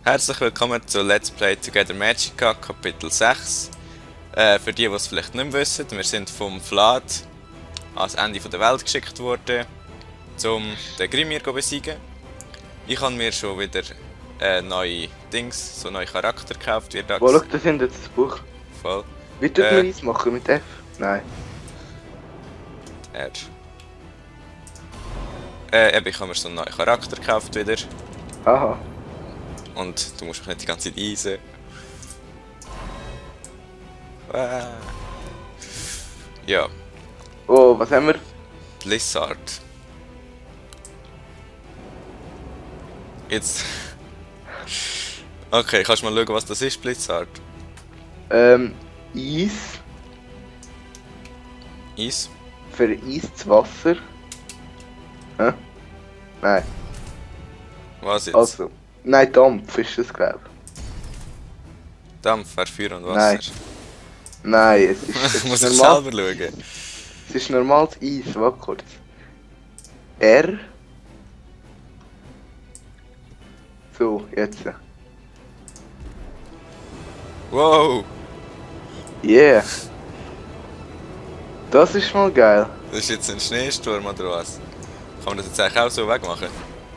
Herzlich willkommen zu Let's Play Together Magicka Kapitel 6. Für die es vielleicht nicht mehr wissen, wir sind vom Vlad ans Ende der Welt geschickt worden, um den Grimir zu besiegen. Ich habe mir schon wieder neue Dings, so neue Charakter gekauft. Wo schau, das sind jetzt das Buch. Voll. Wie tut man eins machen mit F? Nein. R. Ich habe mir so einen neuen Charakter gekauft wieder. Aha. Und du musst mich nicht die ganze Zeit eisen. Ja. Oh, was haben wir? Blizzard. Jetzt. Okay, kannst du mal schauen, was das ist, Blizzard? Eis. Eis? Vereistes Wasser. Hä? Nein. Was jetzt? Also. Nein, Dampf ist das, glaube ich. Dampf, Feuer und Wasser. Nein, es ist, Ich muss ich selber schauen. Es ist normales Eis, warte kurz. R. So, jetzt. Wow! Yeah. Das ist mal geil. Das ist jetzt ein Schneesturm oder was? Kann man das jetzt eigentlich auch so wegmachen?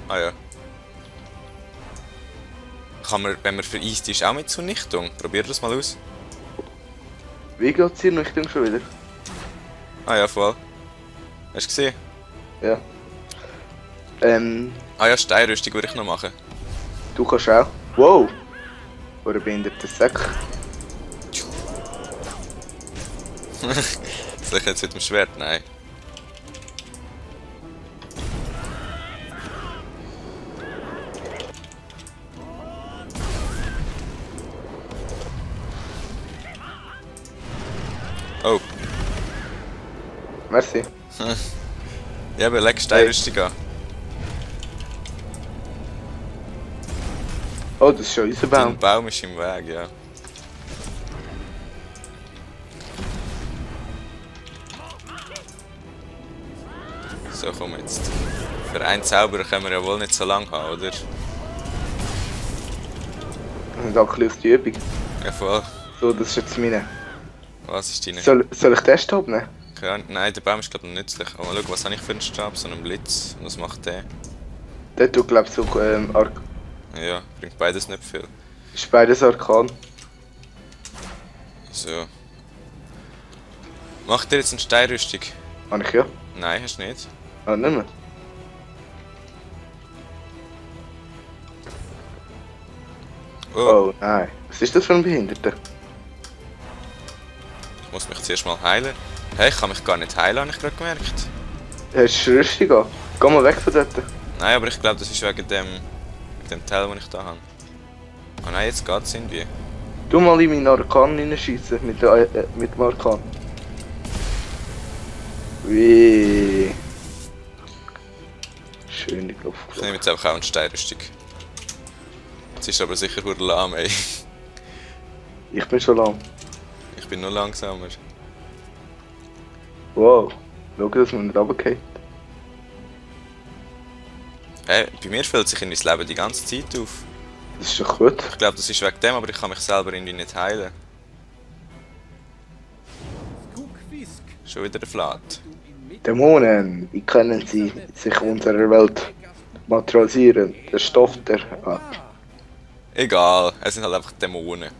Ah ja. Kann man, wenn man vereist ist, auch mit Zunichtung? Probier das mal aus. Wie geht's hier Richtung schon wieder? Ah ja, voll. Hast du gesehen? Ja. Ah ja, Steinrüstung würde ich noch machen. Du kannst auch. Wow! Oder behinderter Sack. Soll ich jetzt mit dem Schwert? Nein. Oh. Merci. Ja, aber leg Steinrüstung an. Oh, das ist schon unser Dein Baum. Baum ist im Weg, ja. So, komm jetzt. Für einen Zauberer können wir ja wohl nicht so lange haben, oder? Und auch ein bisschen aus der Übung. Ja, voll. So, das ist jetzt meine. Was ist deine? Soll ich den Stab nehmen? Nein, der Baum ist glaube ich nützlich. Aber mal schauen, was habe ich für einen Stab? So einen Blitz. Und was macht der? Der tut, glaube ich, so Ja, bringt beides nicht viel. ist beides Arkan. So. Macht dir jetzt eine Steinrüstung? Habe ich ja. Nein, hast du nicht. Ah, nicht mehr. Oh, Oh, nein. Was ist das für ein Behinderter? ich muss mich zuerst mal heilen. Hey, ich kann mich gar nicht heilen, habe ich gerade gemerkt. Hast du Rüstung an? Geh mal weg von dort. Nein, aber ich glaube, das ist wegen dem Teil, den ich da habe. Oh nein, jetzt geht's irgendwie. Du mal in meinen Arkan reinschießen mit dem Arkan. Wie. Schön die Luft. Ich nehme jetzt einfach auch eine Steinrüstung. Jetzt ist aber sicher verdammt lahm, ey. Ich bin schon lang. Ich bin nur langsamer. Wow. Schau, dass man nicht runtergeht. Hey, bei mir füllt sich irgendwie das Leben die ganze Zeit auf. Das ist doch gut. Ich glaube, das ist wegen dem, aber ich kann mich selber irgendwie nicht heilen. Schon wieder der Flat. Dämonen, wie können sie sich unserer Welt materialisieren? Der Stoff der... Ah. Egal, es sind halt einfach Dämonen.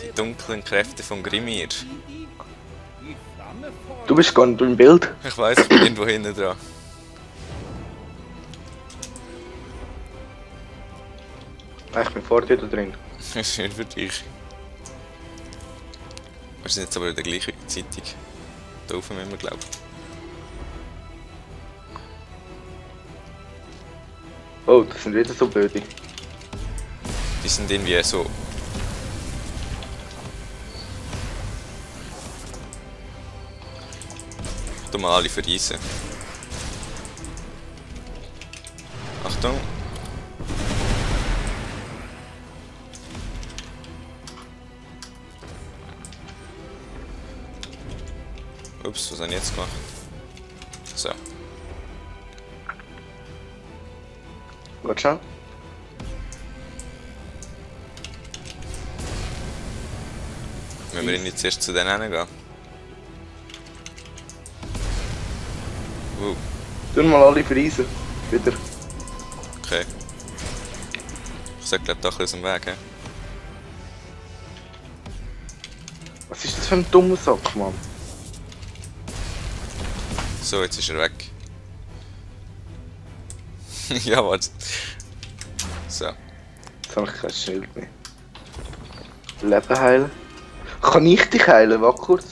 Die dunklen Kräfte von Grimir. Du bist gar nicht im Bild. Ich weiss, ich bin irgendwo hinten dran. Ich bin vor dir da drin. Das ist schön für dich. Wir sind jetzt aber in der gleichen Zeitung. Da oben müssen wir, glaube ich. Oh, das sind wieder so blöde. Die sind irgendwie so. Ich tu mal alle verreisen. Achtung! Ups, was habe ich jetzt gemacht? So. Warte schon. Wenn wir nicht zuerst zu denen gehen. Tun mal alle freezen. Wieder. Okay. Ich sag glaub doch aus dem Weg, he? Was ist das für ein dummer Sack, Mann? So, jetzt ist er weg. Ja, warte. So. Jetzt habe ich kein Schild mehr. Leben heilen. Kann ich dich heilen? Warte kurz.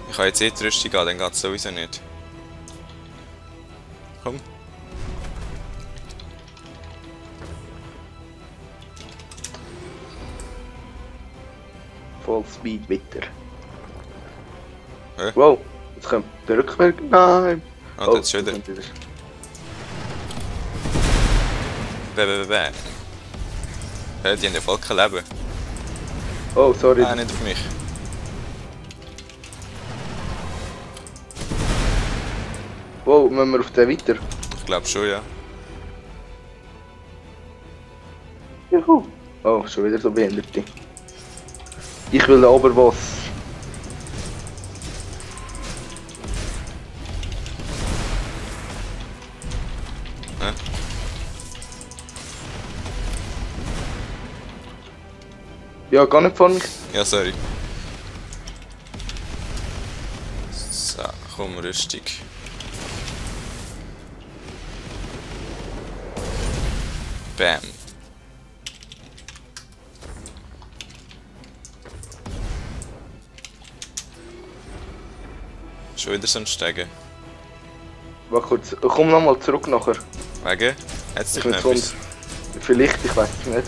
Ich kann jetzt eh die Rüstung an, dann geht's sowieso nicht. Komm. Voll Speed weiter. Hä? Wow, jetzt kommt der Rückwärts. Nein! Ah, das ist wieder. kommt wieder. Bäh. Hä, die haben ja voll kein Leben. Oh, sorry. Ah, nicht auf mich. Wow, müssen wir auf den weiter? Ich glaube schon, ja. Juhu. Oh, schon wieder so Behinderte. Ich will den Oberboss. Hä? Ja, gar nicht von mich. Ja, sorry. So, komm, Rüstung. Bam. Schon wieder so ein Steigen. Warte kurz, komm nochmal zurück nachher. Wegen? Hat's dich Ich noch bin etwas? Vielleicht, ich weiß es nicht.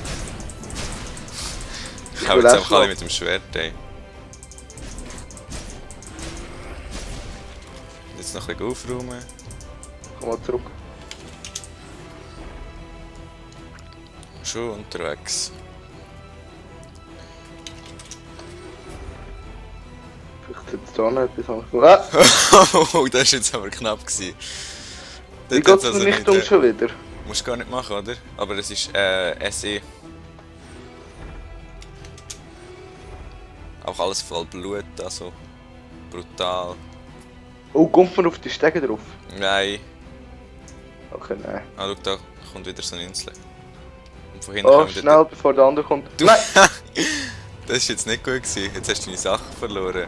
Ich habe will jetzt auch einfach alle schlafen. mit dem Schwert, ey. Jetzt noch ein bisschen aufräumen. Komm mal zurück. Schon unterwegs. Vielleicht sitzt da noch etwas anderes. Ah! Oh, das war jetzt aber knapp gewesen. Wie Dort geht's hat's mir also nicht um schon wieder? Musst du gar nicht machen, oder? Aber es ist SE. Auch alles voll Blut, also brutal. Oh, kommt man auf die Stege drauf? Nein. Okay, nein. Ah, schau, da kommt wieder so eine Insel. Und von hinten Oh, kommen schnell, bevor der andere kommt. Du! Nein! Das ist jetzt nicht gut gewesen. Jetzt hast du deine Sachen verloren.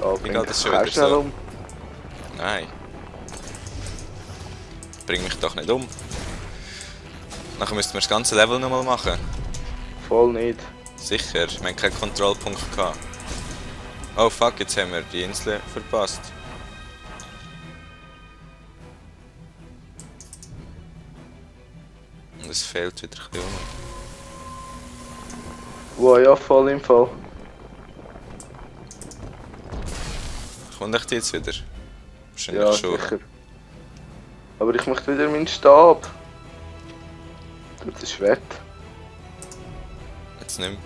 Oh, Wie geht das schon kein wieder schnell so? um. Nein. Bring mich doch nicht um. Nachher müssten wir das ganze Level nochmal machen. Voll nicht. Sicher, wir haben keinen Kontrollpunkt gehabt. Oh fuck, jetzt haben wir die Insel verpasst. Und es fehlt wieder ein bisschen um. Wow, ja, voll im Fall. Kommt echt jetzt wieder? Wahrscheinlich Ja, schon. sicher. Aber ich möchte wieder meinen Stab. Das ist Schwert. Jetzt nicht mehr.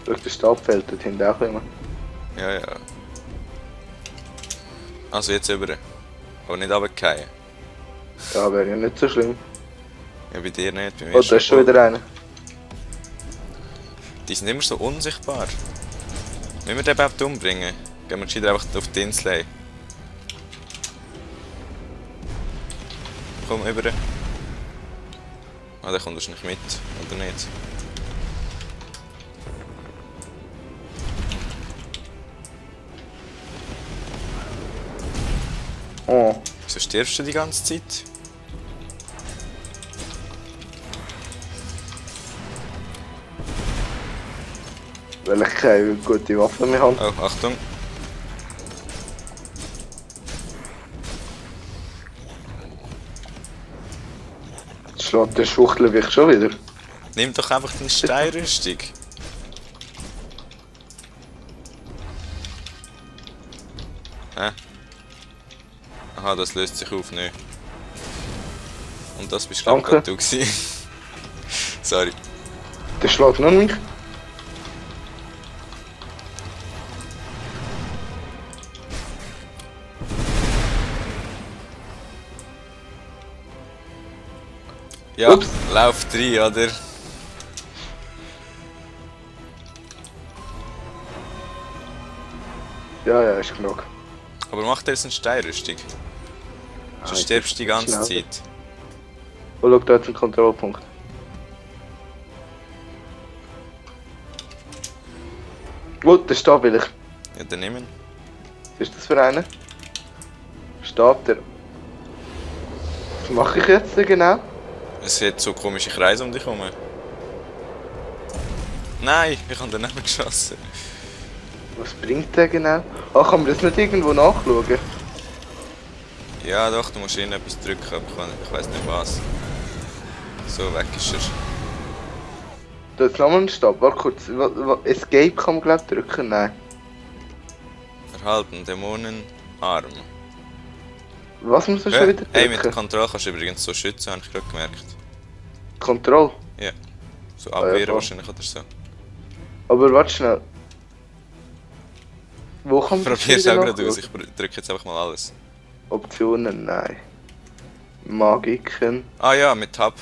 Schau, der Stab fehlt dort hinten auch immer. Ja, ja. Also jetzt über. Aber nicht runterfallen. Ja, wäre ja nicht so schlimm. Ja, bei dir nicht, bei mir Oh, da ist schon wieder einer. Die sind immer so unsichtbar. Wenn wir den überhaupt umbringen, gehen wir gescheiter einfach auf die Insel ein. Komm über. Ah, der kommt wahrscheinlich mit, oder nicht? Oh, Wieso stirbst du die ganze Zeit? weil ich keine gute Waffe mehr habe. Oh, Achtung! Jetzt schlägt der Schuchtel mich schon wieder. Nimm doch einfach den Steinrüstung. Hä? Aha, das löst sich auf, ne? Und das bist glaub ich Danke. gerade du gewesen. Sorry. Der schlägt nur mich. Ja, Ups. lauf rein, oder? Ja, ja, ist genug. Aber mach dir jetzt eine Steinrüstung. Ah, Sonst jetzt stirbst du die ganze schnell. Zeit. Oh, schau, da jetzt ein Kontrollpunkt. Oh, der Stab will ich. Ja, dann nimm ihn. Was ist das für einer? Stab der. Was mache ich jetzt denn genau? Es hat so komische Kreise um dich herum. Nein, ich habe daneben geschossen. Was bringt der genau? Ah, kann man das nicht irgendwo nachschauen? Ja doch, du musst irgendetwas drücken, aber ich weiß nicht was. So, weg ist er. Da ist nochmal ein Stab. Warte kurz. Escape kann man glaube ich drücken? Nein. Erhalten, Dämonenarm. Was muss man schon wieder Hey, mit drücken? Kontrolle kannst du übrigens so schützen, habe ich gerade gemerkt. Kontroll. Ja. So ja, abwehren voll. wahrscheinlich oder so. Aber warte schnell. Wo kann man das Probier's wieder auch gerade nachschauen? aus, ich drücke jetzt einfach mal alles. Optionen? Nein. Magiken. Ah ja, mit Tab.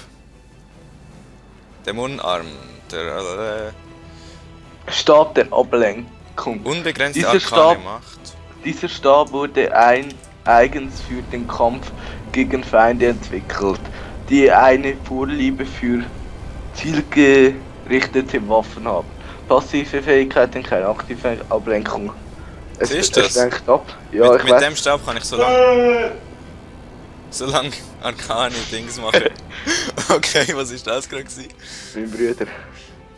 Dämonenarm. Der Stab der Ablenkung. unbegrenzte Dieser arkane Stab- Macht. Dieser Stab wurde eigens für den Kampf gegen Feinde entwickelt, die eine Vorliebe für zielgerichtete Waffen haben. Passive Fähigkeiten, keine aktive Ablenkung. Siehst du Es das? lenkt ab. Ja, mit ich weiß. dem Stab kann ich so lang arkane Dings machen. Okay, was ist das gerade gewesen? Mein Bruder.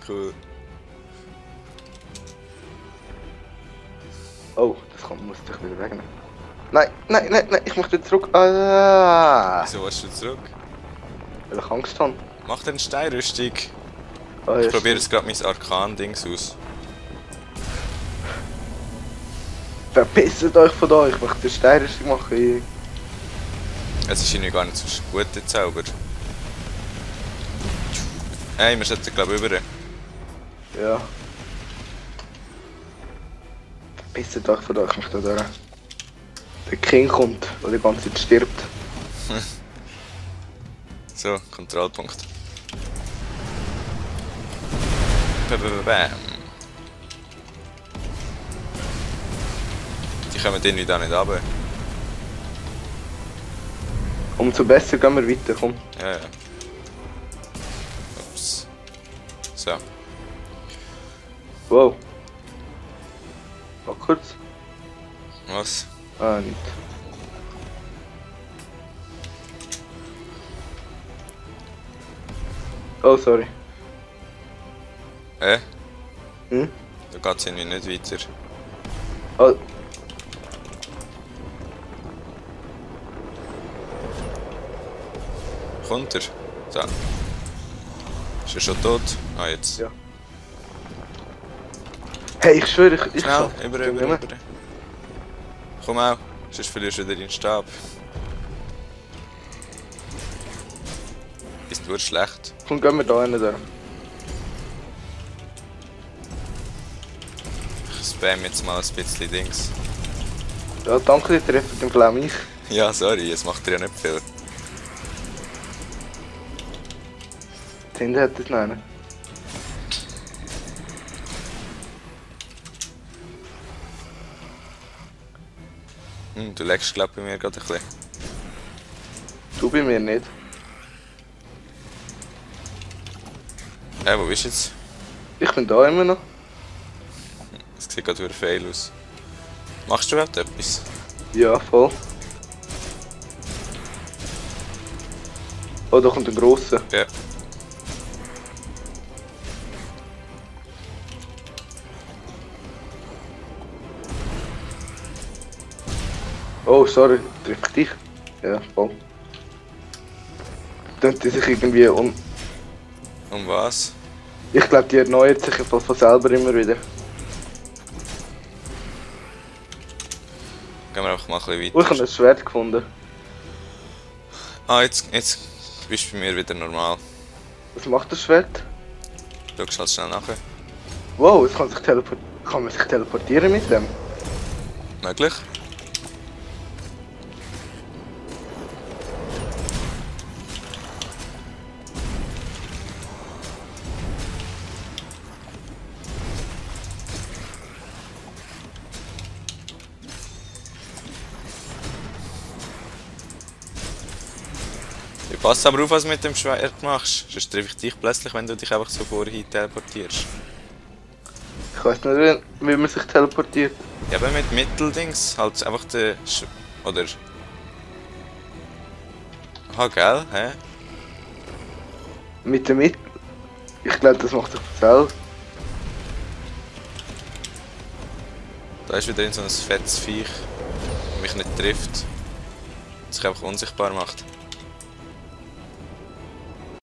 Cool. Oh, muss ich wieder wegnehmen. Nein, nein, nein, nein, ich möchte zurück. Ah, Wieso willst du zurück? weil ich Angst habe. Mach dir eine Steinrüstung. Ah, Ich ja, probiere jetzt gerade mein Arkan-Dings aus. Verpisst euch von da, ich möchte eine Steinrüstung machen. Es ist irgendwie gar nicht so gut, der Zauber. Hey, wir sollten glaube ich rüber. Ja. Verpisst euch von da, ich möchte da durch. Der King kommt, der die ganze Zeit stirbt. So, Kontrollpunkt. Bam. Die kommen irgendwie da nicht runter. Umso besser gehen wir weiter, komm. Ja, ja. Ups. So. Wow. Mal kurz. Was? Ah, nicht. Oh, sorry. Hm? Da geht's irgendwie nicht weiter. Oh, Kommt er? So. Ist er schon tot? Ah, jetzt. Ja. hey, ich schwöre, ich Schnell, schaff über, den über, nicht über. Komm auch, sonst verlierst du wieder deinen Stab. Ist nur schlecht. Komm, gehen wir da hin. Da. Ich spam jetzt mal ein bisschen Dings. Ja, danke, die treffen den glaube ich. Ja, sorry, es macht dir ja nicht viel. Hinten hat es noch einen. Du legst glaub bei mir gerade ein bisschen. Du bei mir nicht. Hey, wo bist du jetzt? Ich bin da immer noch. Es sieht gerade wieder fail aus. Machst du überhaupt etwas? Ja, voll. Oh, da kommt ein grosser. Ja. Oh, sorry, treffe ich dich? Ja, voll. Tönt die sich irgendwie um. Um was? Ich glaube, die erneuert sich von selber immer wieder. Gehen wir einfach mal ein bisschen Oh, ich weiter. habe ein Schwert gefunden. Ah, jetzt bist du bei mir wieder normal. Was macht das Schwert? Schau halt schnell nachher. Wow, es kann man sich teleportieren mit dem? Möglich? Pass aber auf, was du mit dem Schwert machst. Sonst treffe ich dich plötzlich, wenn du dich einfach so vorhin teleportierst. Ich weiß nicht, wie man sich teleportiert. Ja, aber mit Mitteldings. Halt einfach den oder... Aha, gell? Hä? Mit dem Mittel. Ich glaube, das macht sich selbst. Da ist wieder so ein fettes Viech, das mich nicht trifft. Das sich einfach unsichtbar macht.